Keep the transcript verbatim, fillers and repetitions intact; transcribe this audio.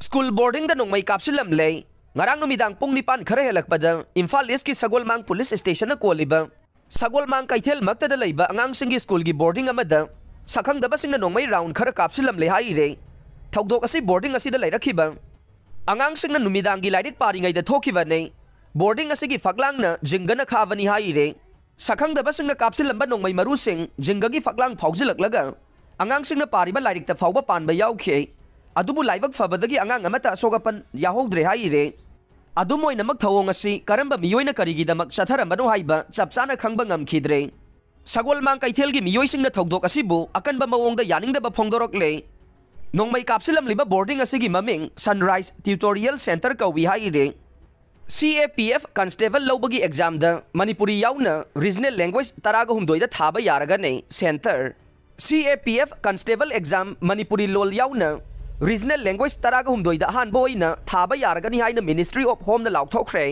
School ꯕꯣꯔꯗꯤꯡꯗ ꯅꯣꯡꯃꯩ ꯀꯥꯞꯁꯤꯜꯂꯝꯂꯦ꯫ ꯉꯔꯥꯡ ꯅꯨꯃꯤꯗꯥꯡ ꯄꯨꯡ ꯅꯤꯄꯥꯟ ꯈꯔ ꯍꯦꯜꯂꯛꯄꯗ ꯏꯝꯐꯥꯜ ꯏꯁꯀꯤ ꯁꯒꯣꯜꯃꯥꯡ ꯄꯨꯂꯤꯁ ꯁ꯭ꯇꯦꯁꯟꯅ ꯀꯣꯜꯂꯤꯕ ꯁꯒꯣꯜꯃꯥꯡ ꯀꯩꯊꯦꯜꯃꯛꯇꯗ ꯂꯩꯕ ꯑꯉꯥꯡꯁꯤꯡꯒꯤ ꯁ꯭ꯀꯨꯜꯒꯤ ꯕꯣꯔꯗꯤꯡ ꯑꯃꯗ ꯁꯛꯈꯪꯗꯕꯁꯤꯡꯅ ꯅꯣꯡꯃꯩ ꯔꯥꯎꯟ ꯈꯔ ꯀꯥꯞꯁꯤꯜꯂꯝꯂꯦ ꯍꯥꯏꯔꯦ꯫ ꯊꯧꯗꯣꯛ ꯑꯁꯤ ꯕꯣꯔꯗꯤꯡ ꯑꯁꯤꯗ ꯂꯩꯔꯛꯈꯤꯕ ꯑꯉꯥꯡꯁꯤꯡꯅ ꯅꯨꯃꯤꯗꯥꯡꯒꯤ ꯂꯥꯏꯔꯤꯛ ꯄꯥꯔꯤꯉꯩꯗ ꯊꯣꯛꯈꯤꯕꯅꯤ꯫ ꯕꯣꯔꯗꯤꯡ ꯑꯁꯤꯒꯤ ꯐꯛꯂꯥꯡꯅ ꯖꯤꯡꯒꯅ ꯈꯥꯕꯅꯤ ꯍꯥꯏꯔꯦ꯫ ꯁꯛꯈꯪꯗꯕꯁꯤꯡꯅ ꯀꯥꯞꯁꯤꯜꯂꯝꯕ ꯅꯣꯡꯃꯩ ꯃꯔꯨꯁꯤꯡ ꯖꯤꯡꯒꯒꯤ ꯐꯛꯂꯥꯡ ꯐꯥꯎꯖꯤꯜꯂꯛꯂꯒ ꯑꯉꯥꯡꯁꯤꯡꯅ ꯄꯥꯔꯤꯕ ꯂꯥꯏꯔꯤꯛꯇ ꯐꯥꯎꯕ ꯄꯥꯟꯕ ꯌꯥꯎꯈꯤ꯫ ꯑꯗꯨꯕꯨ ꯂꯥꯏꯕꯛ ꯐꯕꯗꯒꯤ ꯑꯉꯥꯡ ꯑꯃꯠꯇ ꯑꯁꯣꯛ ꯑꯄꯟ ꯌꯥꯎꯍꯧꯗ꯭ꯔꯦ ꯍꯥꯏꯔꯦ꯫ ꯑꯗꯨꯝ ꯑꯣꯏꯅꯃꯛ, ꯊꯧꯑꯣꯡ ꯑꯁꯤ ꯀꯔꯝꯕ ꯃꯤꯑꯣꯏꯅ ꯀꯔꯤꯒꯤꯗꯃꯛ ꯆꯠꯊꯔꯝꯕꯅꯣ ꯍꯥꯏꯕ ꯆꯞ ꯆꯥꯅ ꯈꯪꯕ ꯉꯝꯈꯤꯗ꯭ꯔꯦ꯫ ꯁꯒꯣꯜꯃꯥꯡ ꯀꯩꯊꯦꯜꯒꯤ ꯃꯤꯑꯣꯏꯁꯤꯡꯅ ꯊꯧꯗꯣꯛ ꯑꯁꯤꯕꯨ ꯑꯀꯟꯕ ꯃꯑꯣꯡꯗ ꯌꯥꯅꯤꯡꯗꯕ ꯐꯣꯡꯗꯣꯔꯛꯂꯦ꯫ ꯅꯣꯡꯃꯩ ꯀꯥꯞꯁꯤꯜꯂꯝꯂꯤꯕ ꯕꯣꯔꯗꯤꯡ ꯑꯁꯤꯒꯤ ꯃꯃꯤꯡ Sunrise Tutorial Center ꯀꯧꯏ ꯍꯥꯏꯔꯤ꯫ C A P F constable ꯂꯧꯕꯒꯤ examꯗ ꯃꯅꯤꯄꯨꯔꯤ ꯌꯥꯎꯅ regional language ꯇꯔꯥꯒ ꯍꯨꯝꯗꯣꯏꯗ ꯊꯥꯕ ꯌꯥꯔꯒꯅꯤ꯫ Center C A P F constable exam Manipuri ꯂꯣꯜ ꯌꯥꯎꯅ regional language ꯇꯔꯥꯒ ꯍꯨꯝꯗꯣꯏꯗ ꯑꯍꯥꯟꯕ ꯑꯣꯏꯅ ꯊꯥꯕ ꯌꯥꯔꯒꯅꯤ ꯍꯥꯏꯅ Ministry of Homeꯅ ꯂꯥꯎꯊꯣꯛꯈ꯭ꯔꯦ꯫